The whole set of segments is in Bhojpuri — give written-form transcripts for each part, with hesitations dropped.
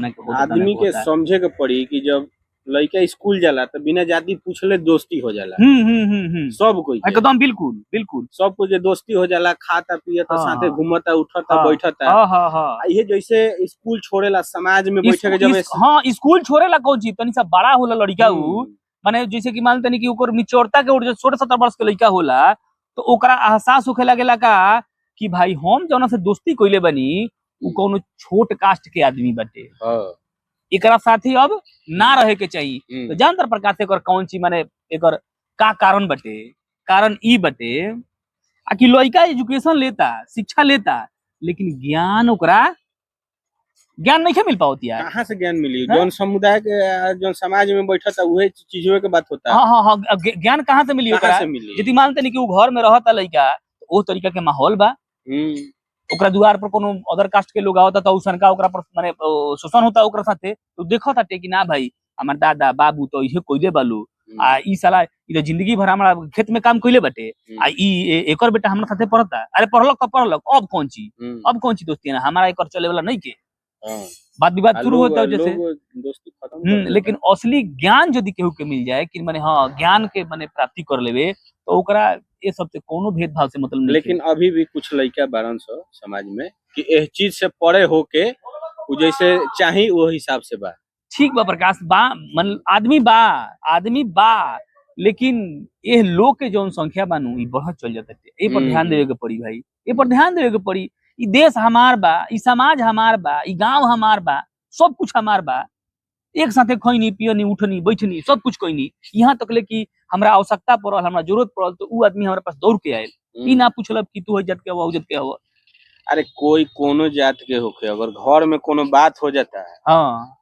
उतना के होता, तना आदमी के के होता। समझे के पड़ी कि जब लड़का स्कूल जाला तो बिना जाति पूछले दोस्ती हो जाला हम्म हम्म हम्म हम्म सब कोई के। एकदम बिल्कुल बिल्कुल। सब कोई के दोस्ती हो जाला, खाता पियता, साथे घूमता उठता बैठता। हाँ हाँ हाँ आ इहे जैसे स्कूल छोड़ेला समाज में बैठे के जब हाँ स्कूल छोड़ेला कौन चीज, तनी सा बड़ा होला लड़का उ, माने जैसे कि मान तनी कि ओकर मिचोरता के ओर 16-17 वर्ष के लड़का होला तो ओकरा एहसास होखे लागेला का कि भाई हम जौना से दोस्ती कइले बनी उ कोनो छोट कास्ट के आदमी बाटे, हाँ, एकरा साथी अब ना रहे के चाहिए। तो जानतर प्रकार से एकर कौन चीज माने एकर का कारण बटे, कारण ई बटे आ कि लड़का एजुकेशन लेता, शिक्षा लेता, लेकिन ज्ञान ओकरा ज्ञान नहीं मिल पावत यार। कहाँ से ज्ञान मिली? हाँ? जौन समुदाय के जौन समाज में बैठता उहे चीजों के बात होता। हाँ हाँ हाँ, अब ज्ञान कहाँ से मिली कहाँ ओकरा? से मिली? यदि मानते नहीं कि उ घर में रहता लड़का तो ओ तरीका के माहौल बा, ओकरा दुआर पर कोनो अदर कास्ट के लोग आवता तो उसनका ओकरा पर माने शोषण होता ओकरा साथे, तो देखता टे कि ना भाई हमार दादा बाबू तो इहे कइले बालू, आ ई साला ई तो जिंदगी भर हमारा खेत में काम कइले बाटे, आ ई एकर बेटा हमरा साथे पढ़ता, अरे पढ़लक तो पढ़लक, अब कौन चीज, अब कौन चीज दोस्ती है ना, हमारा एकर चले वाला नहीं के, बात विवाद शुरू होता है जैसे। दोस्ती खत्म कर देता। लेकिन असली ज्ञान यदि केहू के मिल जाए कि माने हाँ ज्ञान के माने प्राप्ति कर लेवे तो ओकरा ये सब से कोनो भेदभाव से मतलब नहीं। लेकिन अभी भी कुछ लड़का बारन सो समाज में कि एह चीज से परे होके उ जैसे चाही वो हिसाब से बा। ठीक बा प्रकाश बा, मन आदमी बा, आदमी बा, लेकिन एह लोग के जौन संख्या बानू ई बढ़त चल जाता है। ए पर ध्यान देवे के पड़ी भाई, ए पर ध्यान देवे के पड़ी। ई देश हमार बा, ई समाज हमार बा, ई गांव हमार बा, सब कुछ हमार बा। एक साथे खैनी पियनी उठनी बैठनी सब कुछ कैनी, यहाँ तक ले कि हमरा आवश्यकता पड़ल, हमरा जरूरत पड़ल तो उ आदमी हमरा पास दौड़ के आयल, ई ना पूछलब कि तू है जात के हवा, उ जात के हवा। अरे कोई कोनो जात के होके अगर घर में कोनो बात हो जाता है, हाँ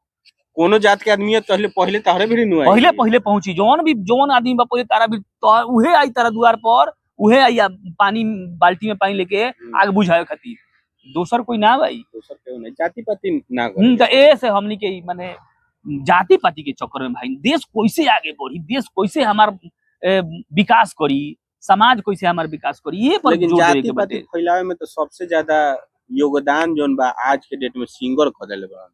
कोनो जात के आदमी है पहले पहले तहरे भी नु आई। पहले पहले पहुंची जौन भी जौन आदमी बा पहले तारा भी तो उहे आई तारा दुआर पर, उहे आई आ पानी बाल्टी में पानी लेके आग बुझावे खातिर, दोसर कोई ना भाई, दोसर केहू नहीं, जाति पाति ना करे। तो ए से हमनी के माने जाति पाति के चक्कर में भाई देश कैसे आगे बढ़ी, देश कैसे हमार विकास करी, समाज कैसे हमार विकास करी, ये पर लेकिन जोर देवे जाति के पाति बाटे। फैलावे में तो सबसे ज्यादा योगदान जोन बा आज के डेट में सिंगर क देले बा।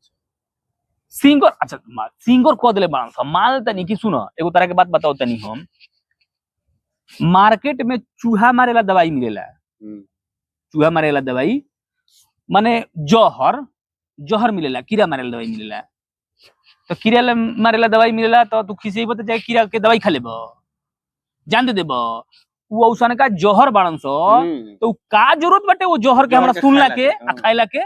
सिंगर, अच्छा सिंगर क देले बाड़न सन। मान तनी कि सुन एगो तरह के बात बताओ तनी, हम मार्केट में चूहा मारेला दवाई मिलेला, चूहा मारेला दवाई माने जहर, जहर मिलेला, कीड़ा मारेला दवाई मिलेला, तो कीड़ा मारेला दवाई मिलेला तो तू खिसेबो तो जाए कीड़ा के दवाई खा लेबो, जान दे देबो, उ औसन का जहर बाड़न सन, तो का जरूरत बाटे वो जहर के हमरा सुनला के आ खाइला के?